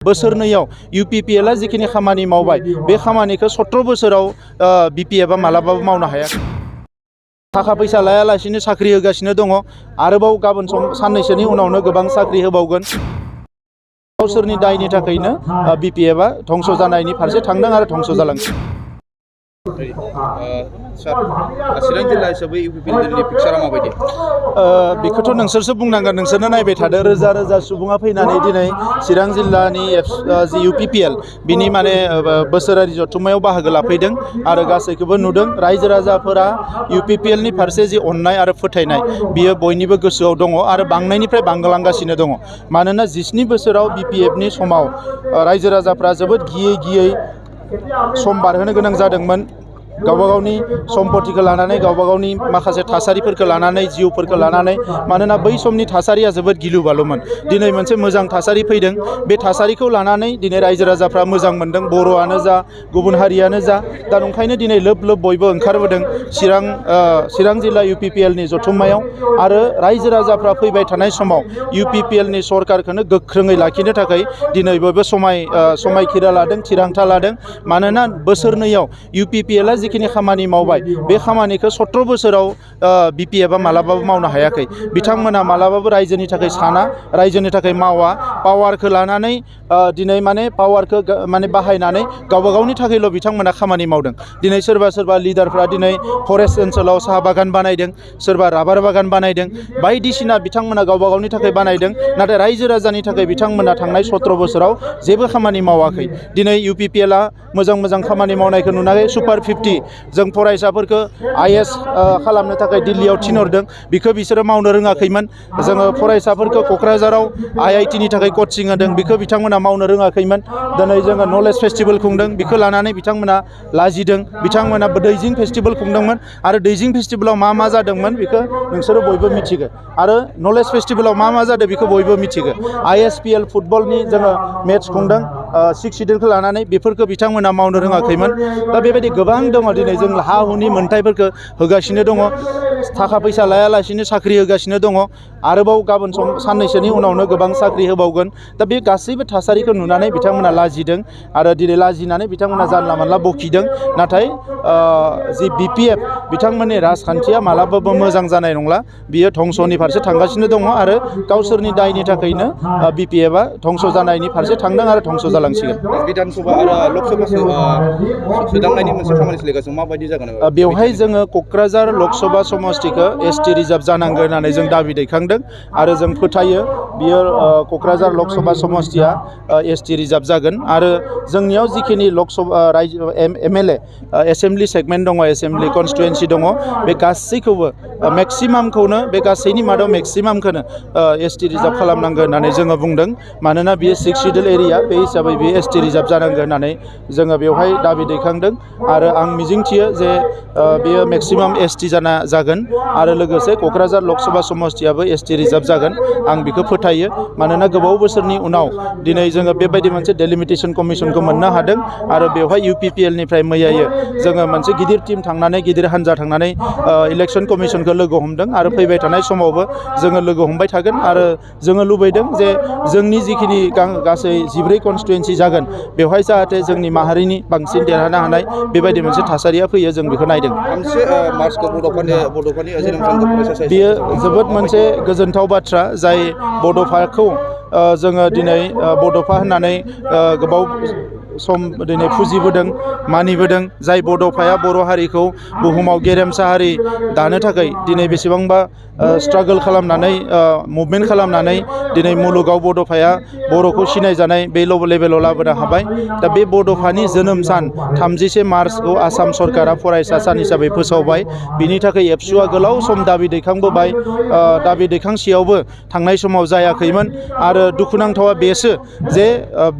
बोसोरनैयाव इउ.प.आ जिखिनि खामानि मावबाय बे खामानिखौ 17 बोसोराव बि.पि.एफआ मालाबाबो मावनो हायाखै। थाखा फैसा लायालासिनो साख्रि होगासिनो दङ। आरोबाव गाबोन साननैसोनि उनावनो गोबां साख्रि होबावगोन। गावसोरनि दायनि थाखायनो बि.पि.एफआ धंस जानायनि फारसे थांदों आरो धंस जालांदों। चिरां जिल्ला हिसाबै इउ.पि.नि पिक्सारा माबायदि? बेखौथ' नोंसोरसो बुंनांगोन, नोंसोरनो नायबाय थादो। रोजा रोजा सुबुङा फैनानै दिनै चिरां जिल्लानि जि इउ.पि.पि.एल बिनि माने बोसोरारि जथुम्मायाव बाहागो लाफैदों आरो गासैखौबो नुदों। रायजो राजाफोरा इउ.पि.पि.एलनि फारसे जि अननाय आरो फोथायनाय बियो बयनिबो गोसोआव दङ आरो बांनायनिफ्राय बांलांगासिनो दङ। मानोना 17 बोसोराव बि.पि.एफनि समाव रायजो राजाफ्रा जोबोद गियै सम बारहोनो गोनां जादोंमोन। गावबा गावनि सम्पतिखौ लानानै, गावबा गावनि माखासे थासारिफोरखौ लानानै, जिउफोरखौ लानानै, मानोना बै समनि थासारिया जोबोद गिलु बालुमोन। दिनै मोनसे मोजां थासारि फैदों। बे थासारिखौ लानानै दिनै रायजो राजाफ्रा मोजां मोनदों, बर'आनो जा गुबुन हारियानो जा। दा ओंखायनो दिनै लोब लोब बयबो ओंखारबोदों चिरां जिल्ला इउ.पि.पि.एलनि जथुम्मायाव। आरो रायजो राजाफ्रा फैबाय थानाय समाव इउ.पि.पि.एलनि सरकारखौनो गोख्रोङै लाखिनो थाखाय दिनै बयबो समायखिरा लादों, थिरांथा लादों। मानोना बोसोरनैयाव इउ.पि.पि.एलआ जिखिनि खामानि मावबाय बे खामानिखौ 17 बोसोराव बि.पि.एफआ मालाबाबो मावनो हायाखै। बिथांमोना मालाबाबो रायजोनि थाखाय साना, रायजोनि थाखाय मावा। पावारखौ लानानै दिनै पावारखौ बाहायनानै गावबा गावनि थाखायल' बिथांमोना खामानि मावदों। दिनै सोरबा लिडारफ्रा दिनै फरेस्ट ओनसोलाव साहा बागान बानायदों, सोरबा राबार बागान बानायदों, बायदिसिना बिथांमोना गावबा गावनि थाखाय बानायदों। नाथाय रायजो राजानि थाखाय बिथांमोना थांनाय 17 बोसोराव जेबो खामानि मावाखै। दिनै इउ.पि.पि.एलआ मोजां खामानि मावनायखौ नुनानै सुपार 50 जों फरायसाफोरखौ आइ.एस खालामनो थाखाय दिल्लीयाव थिनहरदों। बिखौ बिसोरो मावनो रोङाखैमोन। जोङो फरायसाफोरखौ क'क्राझाराव आइ.आइ.टि.नि थाखाय कचिं होदों, बिखौ बिथांमोना मावनो रोङाखैमोन। दिनै जोङो नलेज फेस्टिभेल खुंदों, बिखौ लानानै बिथांमोना लाजिदों। बिथांमोना दैजिं फेस्टिभेल खुंदोंमोन आरो दैजिं फेस्टिभेलाव मा जादोंमोन बेखौ नोंसोरो बयबो मिथिगौ। आरो नलेज फेस्टिभेलाव मा जादों बेखौ बयबो मिथिगौ। आइ.एस.पि.एल फुटबलनि जोङो मेट्च खुंदों 6 सिडुलखौ लानानै, बेफोरखौ बिथांमोना मावनो रोङाखैमोन। दा बेबायदि गोबां दङ। दिनै जों हा हुनि मोनथायफोरखौ होगासिनो दङ, थाखा फैसा लायालासिनो साख्रि होगासिनो दङ। आरोबाव गाबोन साननैसोनि उनावनो गोबां साख्रि होबावगोन। दा बे गासैबो थासारिखौ नुनानै बिथांमोना लाजिदों आरो दिनै लाजिनानै बिथांमोना जानला मानला बखिदों। नाथाय जि बि.पि.एफ बिथांमोननि राजखान्थिया मालाबाबो मोजां जानाय नंला। बियो धंसनि फारसे थांगासिनो दङ आरो गावसोरनि दायनि थाखायनो बि.पि.एफआ धंस जानायनि फारसे थांदों आरो धंस जालांसिगोन। बिधान सभा आरो लकसभा सोदांनायनि मोनसे खामानि सोलिगासिनो, माबायदि जागोन? बेवहाय जोङो क'क्राझार लकसभा समस्तिखौ एस.टि. रिजार्भ जानांगोन होननानै जों दाबि दैखांदों आरो जों फोथायो बियो क'क्राझार लकसभा समस्तिया एस.टि. रिजार्भ जागोन। आरो जोंनियाव जिखिनि एम.एल.ए. एसेम्ब्लि सेगमेन्ट दङ, एसेम्ब्लि कनस्टिटुवेन्सि दङ, बे गासैखौबो मेक्सिमामखौनो, बे गासैनि मादाव मेक्सिमामखौनो एस.टि. रिजार्भ खालामनांगोन होननानै जोङो बुंदों। मानोना बियो 6 सिडुल एरिया, बे हिसाबै बियो एस.टि. रिजार्भ जानांगोन होननानै जोङो बेवहाय दाबि दैखांदों। आरो आं मिजिंथियो जे बेयो मेक्सिमाम एस.टि. जागोन आरो लोगोसे क'क्राझार लकसभा समस्तियाबो एस.टि. रिजार्भ जागोन। आं बेखौ फोथायो। मानोना गोबाव बोसोरनि उनाव दिनै जोङो बेबायदि मोनसे डेलिमिटेसन कमिसनखौ मोननो हादों आरो बेवहाय इउ.पि.पि.एलनिफ्राय मैयायो जोङो मोनसे गिदिर टिम थांनानै, गिदिर हान्जा थांनानै इलेक्सन कमिसनखौ लोगो हमदों आरो फैबाय थानाय समावबो जोङो लोगो हमबाय थागोन। आरो जोङो लुबैदों जे जोंनि जिखिनि गासै 14 कनस्टिटुवेन्सि जागोन, बेवहाय जाहाथे जोंनि माहारिनि बांसिन देरहानो हानाय बेबायदि मोनसे थासारिया फैयो, जों बेखौ नायदों। 3 मार्चखौ बड'फानि जोनोम सानखौ फरायसा बेयो जोबोद मोनसे गोजोनथाव बाथ्रा। जाय बड'फाखौ जोङो दिनै बड'फा होननानै गोबाव सम दिनै फुजिबोदों, मानिबोदों। जाय बड'फाया बर' हारिखौ बुहुमाव गेरेमसा हारि दानो थाखाय दिनै बेसेबांबा स्ट्रागोल खालामनानै, मुभमेन्ट खालामनानै दिनै मुलुगाव बड'फाया बर'खौ सिनायजानाय बे लेभेलाव लाबोनो हाबाय। दा बे बड'फानि जोनोम सान 31 मार्चखौ आसाम सरकारा फरायसा सान हिसाबै फोसावबाय। बिनि थाखाय एबसुआ गोलाव सम दाबि दैखांबोबाय। दाबि दैखांसेयावबो थांनाय समाव जायाखैमोन। आरो दुखुनांथावा बेसो जे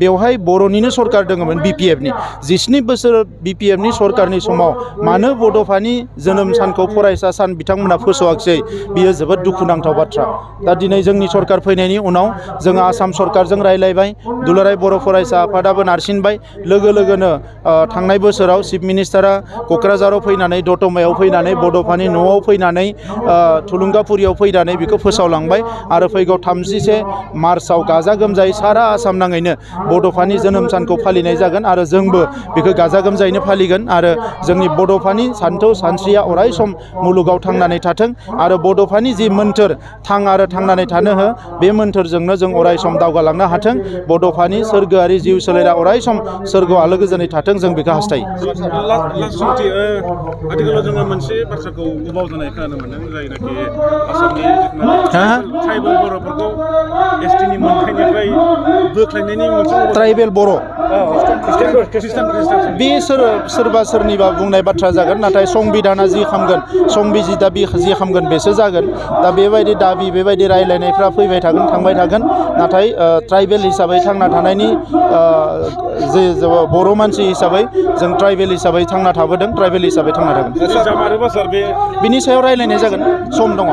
बेवहाय बर'निनो सरकार दङ, दोङोमोन BPF-नि 17 बोसोर BPF-नि सरकारनि समाव मानो बड'फानि जोनोम सानखौ फरायसा सान बिथांमोना फोसावाखिसै बियो जोबोद दुखुनांथाव बाथ्रा। दा दिनै जोंनि सरकार फैनायनि उनाव जोङो आसाम सरकारजों रायलायबाय, दुलाराय बर' फरायसा आफादाबो नारसिनबाय, लोगो लोगोनो थांनाय बोसोराव चिफ मिनिस्टारा क'क्राझाराव फैनानै दतमायाव फैनानै बड'फानि न'आव फैनानै थुलुंगाफुरियाव फैनानै बेखौ फोसावलांबाय आरो फैगौ 31 मार्चआव गाजा गोमजायै सारा आसाम नाङैनो बड'फानि जोनोम सानखौ फालिनाय जागोन आरो जोंबो बेखौ गाजा गोमजायैनो फालिगोन आरो जोंनि बड'फानि सानथौ सानस्रिया अराय सम मुलुगाव थांनानै थाथों आरो बड'फानि जि मोन्थोर थां आरो थांनानै थानो हो बे मोन्थोरजोंनो जों अराय सम दावगालांनो हाथों, बड'फानि सोरगोआरि जिउ सोलेरा अराय सम सोरगोआव आलो गोजोनै थाथों जों बेखौ हास्थायो। आथिखालाव जोङो मोनसे बाथ्राखौ गोबाव जानाय खोनानो मोनदों, जायनाखि आसामनि ट्राइबेल बर'फोरखौ एसटिनि मोनथायनिफ्राय बोख्लायनायनि मोनसे ट्राइबेल बर' बे सोरबा सोरनिबा बुंनाय बाथ्रा जागोन, नाथाय संबिधाना जि खामगोन संबिजिता जि खामगोन बेसो जागोन। दा बेबायदि दाबि बेबायदि रायलायनायफ्रा फैबाय थागोन थांबाय थागोन, नाथाय ट्राइबेल हिसाबै थांना थानायनि जे बर' मानसि हिसाबै जों ट्राइबेल हिसाबै थांना थाबोदों, ट्राइबेल हिसाबै थांना थागोन। बिनि सायाव रायलायनाय जागोन, सम दङ।